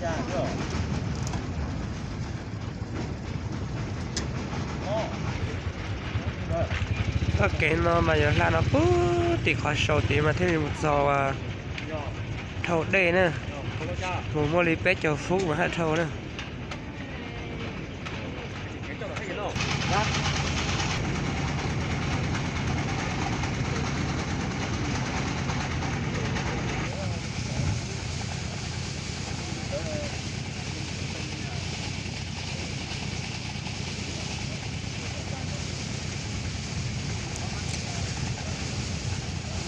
Txoj kev no mas yuav hla no puag tim qhov sau tid mas thiaj li mus txog dhau dej na. Mus muaj li peb caug fub mas haj dhau na.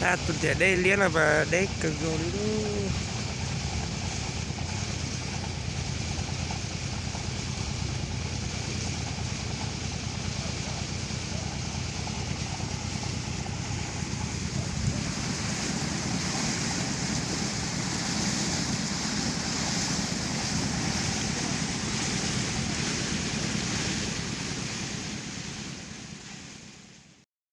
Tab tus tiam dej liab no mas deb kawg nkaus li lub.